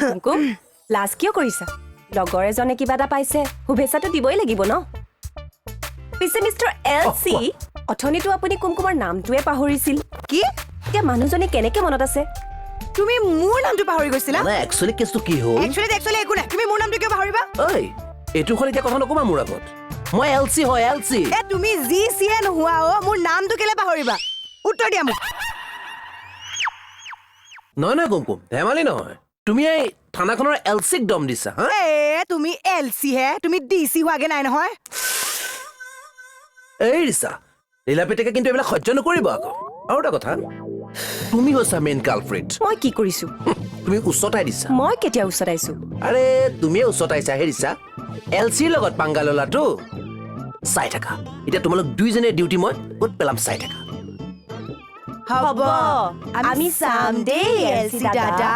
কুমকুম, লাজ কিয় কৰিছা? লগৰ এজনে কিবা এটা পাইছে, শুভেচ্ছাটো দিবই লাগিব ন। পিছে মিষ্টাৰ এল চি, অথনিতো আপুনি কুমকুমৰ নামটোৱে পাহৰিছিল। কি? এতিয়া মানুহজনী কেনেকে মনত আছে? তুমি মোৰ নামটো পাহৰি গৈছিলা? মানে একচুৱেলি কেছটো কি হ'ল? একচুৱেলি একো নাই। তুমি মোৰ নামটো কিয় পাহৰিবা? ঐ, এইটো হ'ল এতিয়া কথা নকবা মোৰ আগত। মই এল চি হয়, এল চি। এ তুমি জি চিয়ে নোহোৱা অ, মোৰ নামটো কেলে পাহৰিবা? উত্তৰ দিয়া মোক। নহয় নহয় কুমকুম, ধেমালি নহয়। তুমি এই থানাখনৰ এল চিক দম দিছা হা? এ তুমি এল চি হে, তুমি ডি চি হোৱাগে নাই নহয়। এই ৰিচা, লীলা পিতেকে কিন্তু এইবিলাক সহ্য নকৰিব আকৌ। আৰু এটা কথা, তুমি হৈছা মেইন কালপ্ৰিট। মই কি কৰিছো? তুমি উচতাই দিছা। মই কেতিয়া উচতাইছো? আৰে তুমিয়ে উচতাইছা হে ৰিচা, এল চিৰ লগত পাংগা ললাটো। চাই থাকা এতিয়া, তোমালোক দুইজনীৰ ডিউটি মই ক'ত পেলাম চাই থাকা। হ'ব, আমি চাম দেই এল চি দাদা।